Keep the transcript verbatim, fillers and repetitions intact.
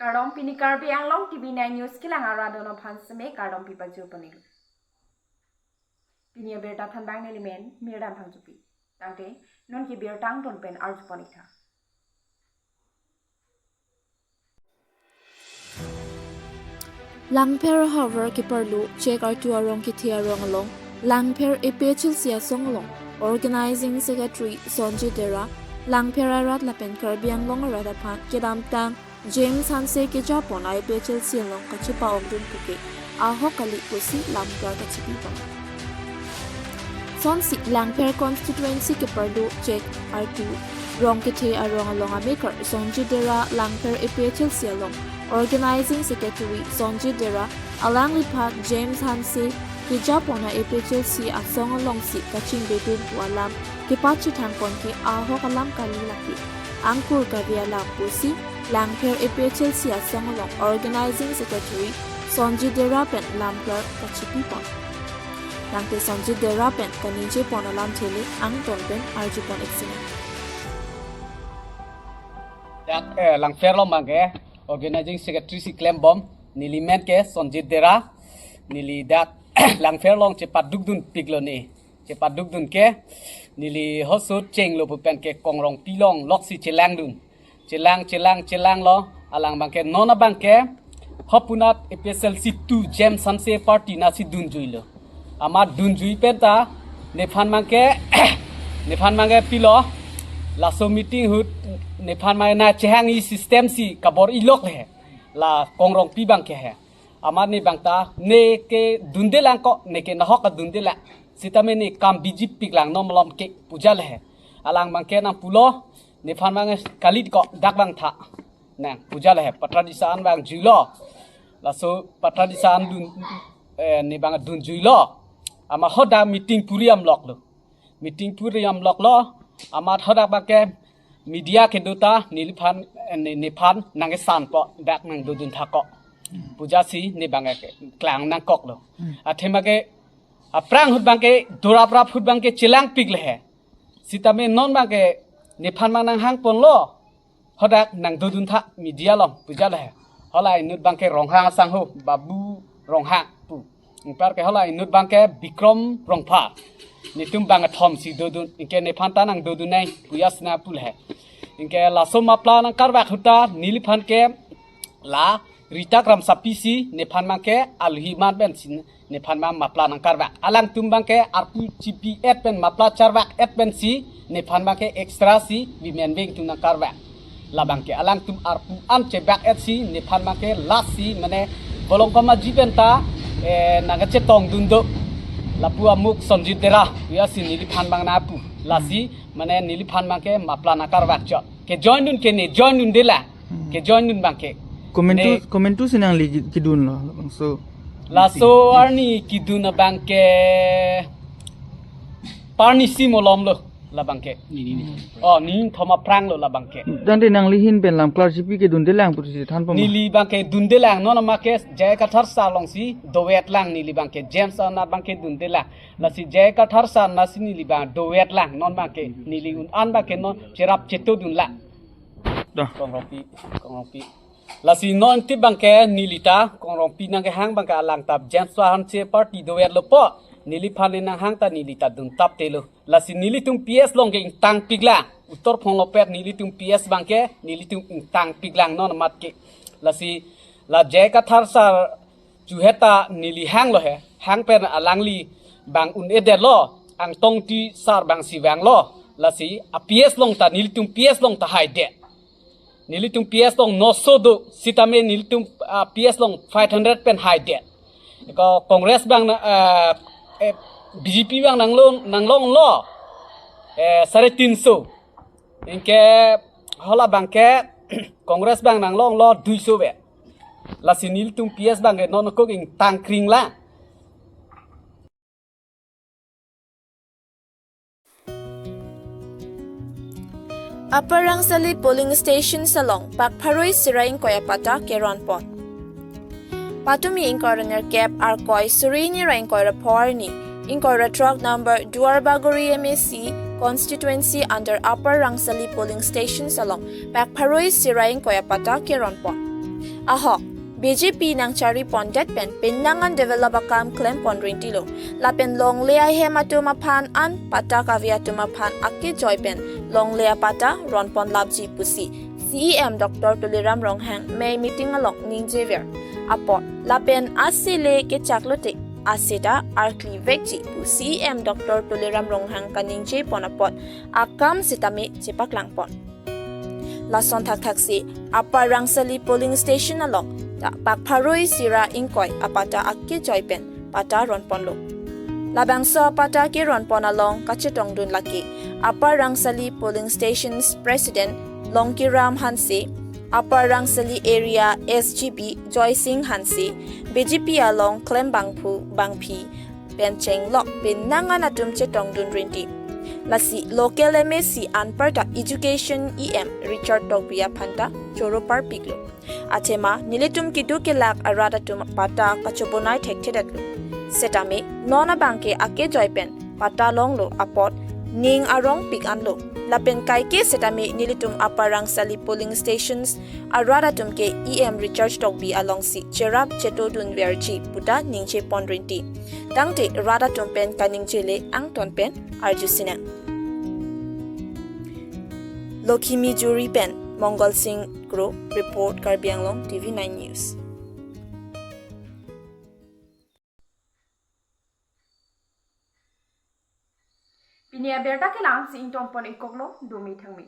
Kardom, pini Karbi Anglong T V nine News kelang arat dono aphan seme kardom pipajir ponelo. Pini abirta thanbang neli men Mirdam Phangchopi. Tangte non ke birta angton pen arju pon ik tha. Langpher havar keparlo chek artu arong kethe arong along Langpher A P H L C asong along Organizing Secretary Sonjit Dera, Langpher arat lapen Karbi Anglong arat aphan kedamtang James Hanse kejapon A P H L C along kachepa-ongdun puke ahok kali pusi lamklar kachepi pon. Sonsi Langpher constituency keparlo chek artu rong kethe arong along amekar Sonjit Dera, Langpher A P H L C along Organizing Secretary Sonjit Dera, alangliphan James Hanse kejapon A P H L C asong alongsi kachingbedun pu alam kepachethang pon ke ahok alam kali, lake angkur kave alam pusi Langpher A P H L C asong along Organizing Secretary Sonjit Dera pen lamklar kachepi pon. Tangte Sonjit Dera pen kaningje pon alamthe le angton pen arju pon ik sinang. Dak, eh, Langpher along abangke Organizing Secretary si klembom, neli men ke Sonjit Dera, neli dak Langpher along chepadukdun piklo ne. Chepadukdun ke, neli hosut chenglo pu pen ke Kongrongpi along loksi chelangdun. Chelang, chelang, chelanglo, alang abangke non abangke, hopunat A P H L C two James Hanse party nasi dunjuilo. Amat dunjui penta, nephan abangke, nephan abangke pilo, laso meeting ahut, nephan abangke nangchehang-i system si kabor-ilok le, la Kongrongpi abangke he. Amat ne abangta, ne kedundelangkok, ne ke nahok kedundelang. Sitame ne kam bijipiklang non malom ke pu jale he. Alang abangke nangpulo, nephan abang kalit ko dak abang tha. Nang pu jale he, patradisa an abang juilo. Laso patradisa an dun, eh, ne abang dunjuilo. Amat hadak meeting puri amloklo. Meeting puri amloklo. Amat hadak abangke media kedo ta neliphan, eh, ne, nephan nangkesanpo dak nangdodun thakok pu jasi ne abangke klang nangkoklo. Athema ke aphrang ahut abangke doraprap ahut abangke chelangpik le he. Sitame non abangke nephan abang nanghangponlo. Hadak nangdodun tha media along pu jale he. Halahei inut abangke Ronghang asangho, Babu Ronghang pu. Anparke halahei inut abangke Bikrom Rongphar. Netum abang kethom si dodun, anke nephan ta nangdodun nang pu jasi nangpu le he. Anke laso mapla nangkarvak ahut ta neliphan ke la Rita Kramsapi si nephan abangke alohi man pen si nephan abang mapla nangkarvak. Alangtum abangke arpu chipi-et pen mapla charvak-et pensi nephan abangke extra si women wing atum nangkarvak. La abangke alangtum arpu an chevak-et si nephan abangke lasi mane Volongkom Aji penta, eh, nangkachetongdun do. Lapu amuk Sonjit Dera pu jasi neliphan abang nangpu. Lasi mane neliphan abangke mapla nangkarvak chot. Ke join dun ke ne join dundelang. Ke join dun abangke. Komentu, ne komentu si nangli ki-, kidunlo, labangso. Laso arni kidun abangke parni si malomlo la abangke. Nini, nini. Oh, nini thom aphranglo la abangke. Tangte nangli ahin pen lamklar chipi ke dundelang pusi thanpo ma? Neli abangke dundelang, non amat ke J I Kathar sir alongsi dovetlang neli abangke, James anat abangke dundelang. Lasi J I Kathar sir anatsi neli abang dovetlang, non abangke neli un an abangke non cherap chetodunlang. Dah. Kongrongpi, Kongrongpi. Lasi non ti abangke neli ta, Kongrongpi nangkehang abangke alang ta James Hanse party dovetlo po. Neliphan nanghang ta neli ta duntaptelo. Lasi nelitum P S along ke ingtangpiklang. Utor phonglopet nelitum P S abangke, nelitum ingtangpiklang non amat ke. Lasi la J I Kathar sir chu heta neli hanglo he, hang pen alangli abang un-edetlo, Angtong Engti sir abang si vanglo, lasi a P S along ta nelitum P S along ta haidet. Nelitum P S along noso do, sitame nelitum, ah, P S along five hundred pen haidet. Ko Congress abang na, ah, eh, B J P abang nanglong, nanglonglo, eh, sare tinso. Anke hala abangke Congress abang nanglonglo duiso vet. Lasi nelitum P S abangke non kok ingtangkringlang. Upper Rangsali polling station along pak pharo-isi ra ingkoi apatta keron pon. Patumi ingkoi ra nerkep, Arkoi suri hini ra ingkoi ra pho arni, ingkoi ra throk number Duarbagori M A C constituency under Upper Rangsali polling station along pak pharo-isi ra ingkoi apatta keron pon. Ahok, B J P nangchari pondet pen penang an develop akam klem pon rinti lo. Lapen longle ahem atum aphan an patta kave atum aphan akejoi pen longle apatta ron pon lapji pusi C E M Doctor Tuliram Ronghang mei meeting along ningjever apot, lapen ase le kechak lote ase ta arkli vekji pu C E M Doctor Tuliram Ronghang kaningje pon apot akam sitame chepaklang pon. Lason thakthak si Upper Rangsali polling station along ta pak pharo isi ra ingkoi apatta akejoi pen patta ron ponlo. Labangso apatta keron pon along kachetongdun lake Upper Rangsali polling stations president Longkiram Hanse, Upper Rangsali area S G B Joy Singh Hanse, B J P along klem bangphu bangphi pen chenglok penang an atum chetongdun rinti. Lasi local M A C anparta education E M Richard Tokbi aphan ta choro parpiklo. Athema nelitum keduk kelak arat atum patta kachobonai thekthedetlo. Setame non abangke akejoi pen patta longlo apot ning arong pik anlo. Lapen kaike setame nelitum Upper Rangsali polling stations arat atum ke E M Richard Tokbi alongsi cherap chetodun verji puta ningje pon rinti. Tangte rat atum pen kaningje le angton pen arju sinang. Lokhimijuri pen Mongol Singh Kro report, Karbi Anglong T V nine News. Pini abirta kelang si ington pon ikoklo, dumi thangmi.